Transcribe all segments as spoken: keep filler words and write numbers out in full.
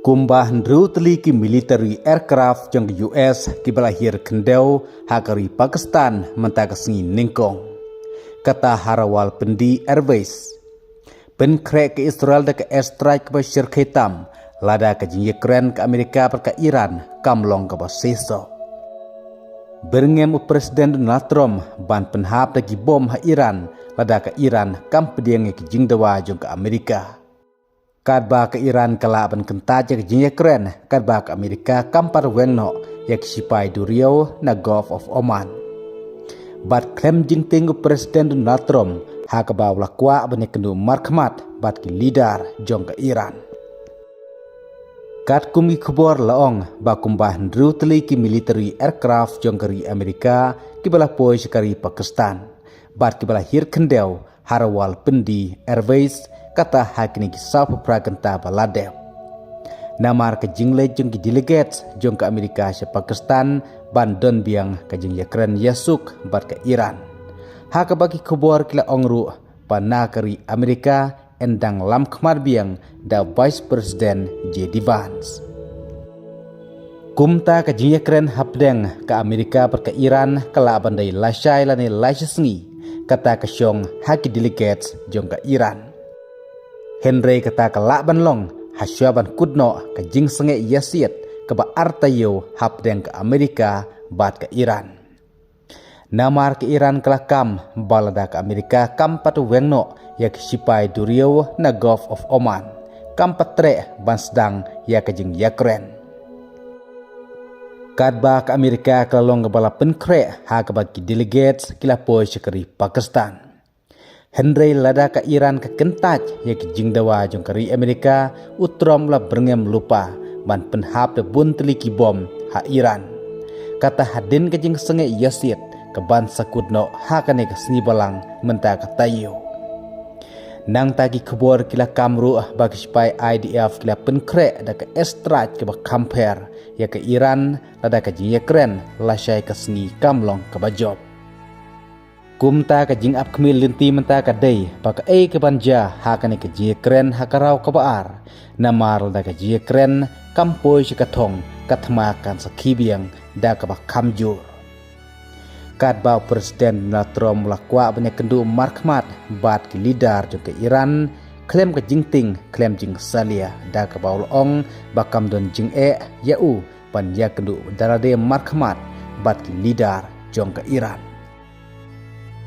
Kumba hynriew tylli ki military aircraft jong ka U S kiba la hiar khyndew ha ka ri Pakistan mynta ka sngi nyngkong. Kata ha Rawalpindi Airways. Pynkhreh ka Israel da ka airstrike kaba shyrkhei tam, lada ka jingïakren ka Amerika bad ka Iran kam long kaba shisha. Byrngem u President Donald Trump ban pynhap da ki bom ha Iran, lada ka Iran kam pdiang ïa ki jingdawa jong ka Amerika. Katba ka Iran ka lah ban kyntait ïa ka jingïakren, katba ka Amerika kam pat weng noh ïa ki sipai duriaw na Gulf of Oman. Bad khlem jingtieng u President Donald Trump, ha kaba u la kwah ban ïakynduh markhmat bad ki leader jong ka Iran. Katkum ki khubor la ong ba kumba hynriew tylli ki military aircraft jong ka ri Amerika kiba la poi sha ka ri Pakistan, bad kiba la hiar khyndew ha Rawalpindi Airways, kata ha kine ki saw phew phra kynta ba la dep. Namar ka jingleit jong ki delegates jong ka Amerika sha Pakistan ban don biang ka jingïakren ïasuk bad ka Iran. Ha kaba ki khubor ki la ong ruh ba na ka ri Amerika yn dang lamkhmat biang da Vice President J D Vance. Kumta ka jingïakren hapdeng ka Amerika bad ka Iran ka lah ban dei lashai lane lashisngi, kata ka shong ha ki delegates jong ka Iran. Hynrei kata ka lah ban long hashwa ban kut noh ka jingsangeh ïasiat kaba artaïew hapdeng ka Amerika bad ka Iran. Namar ka Iran ka la kam ba lada ka Amerika kam pat weng noh ïa ki sipai duriaw na Gulf of Oman, kam pat treh ban sdang ïa ka jingïakren. Katba ka Amerika ka la long kaba la pynkhreh ha kaba ki delegates ki la poi sha ka ri Pakistan. Hynrei lada ka Iran ka kyntait ïa ki jingdawa jong ka ri Amerika, u Trump u la byrngem lypa ban pynhap da bun tylli ki bom ha Iran. Kata hadien ka jingsangeh ïasiat kaban sa kut noh ha kane ka sngi Balang mynta ka taïew. Nangta ki khubor ki la kam ruh ba ki sipai I D F ki la pynkhreh da ka airstrike kaba kham pher ïa ka Iran, lada ka jingïakren lashai ka sngi kam long kaba jop. Kumta ka jingap khmih lynti mynta ka dei ba kaei kaban jia ha kane ka jingïakren ha ka raw kaba ar. Namar lada ka jingïakren kam poi sha ka thong, ka thma kan sa khih biang da kaba kham jur. Katba u President Donald Trump u la kwah ban ïakynduh markhmat bad ki leader jong ka Iran, khlem ka jingtieng khlem jingsalia, da kaba u la ong ba kam don jingeh ïa u ban ïakynduh da lade markhmat bad ki leader jong ka Iran.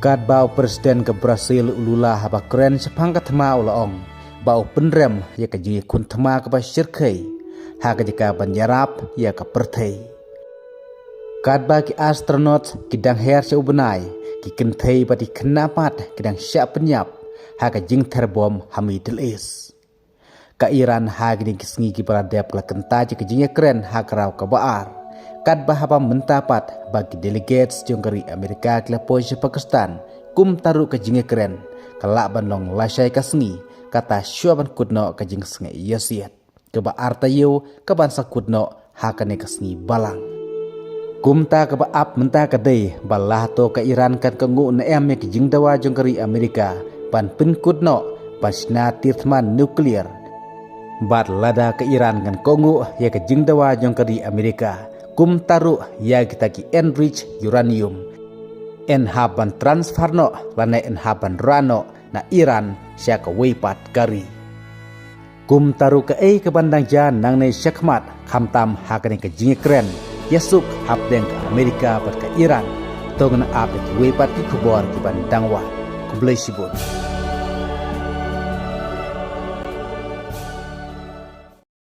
Katba u President ka Brazil u Lula haba kren shaphang ka thma u la ong ba u pynrem ïa ka jingïakhun thma kaba shyrkhei ha ka jaka ban ïarap ïa ka pyrthei. Katba ki astronaut ki dang her sha u bnai, ki kynthei bad ki khynnah pat ki dang shah pynïap ha ka jingther bom ha Middle East. Ka Iran ha kine ki sngi kiba la dep ka la kyntait ïa ka jingïakren ha ka raw kaba ar. Katba haba mynta pat ba ki delegates jong ka ri Amerika ki la poi sha Pakistan, kumta ruh ka jingïakren ka lah ban long lashai ka sngi, kata shuwa ban kut noh ka jingsangeh ïasiat kaba artaïew kaban sa kut noh ha kane ka sngi Balang. Kumta kaba ap mynta ka dei ba la hato ka Iran kan kohnguh ne em ïa ki jingdawa jong ka ri Amerika ban pynkut noh ban shna tir thma nuclear. Bad lada ka Iran kan kohnguh ïa ka jingdawa jong ka ri Amerika, kumta ruh ïa kita ki enriched uranium yn hap ban transfer noh lane yn hap ban rah noh na Iran sha kawei pat ka ri. Kumta ruh kaei kaban dang jia nangne shakhmat, khamtam ha kane ka jingïakren ïasuk hapdeng ka Amerika bad ka Iran. To ngin ap ïa kiwei pat ki khubor kiban dang wan. Khublei shibun.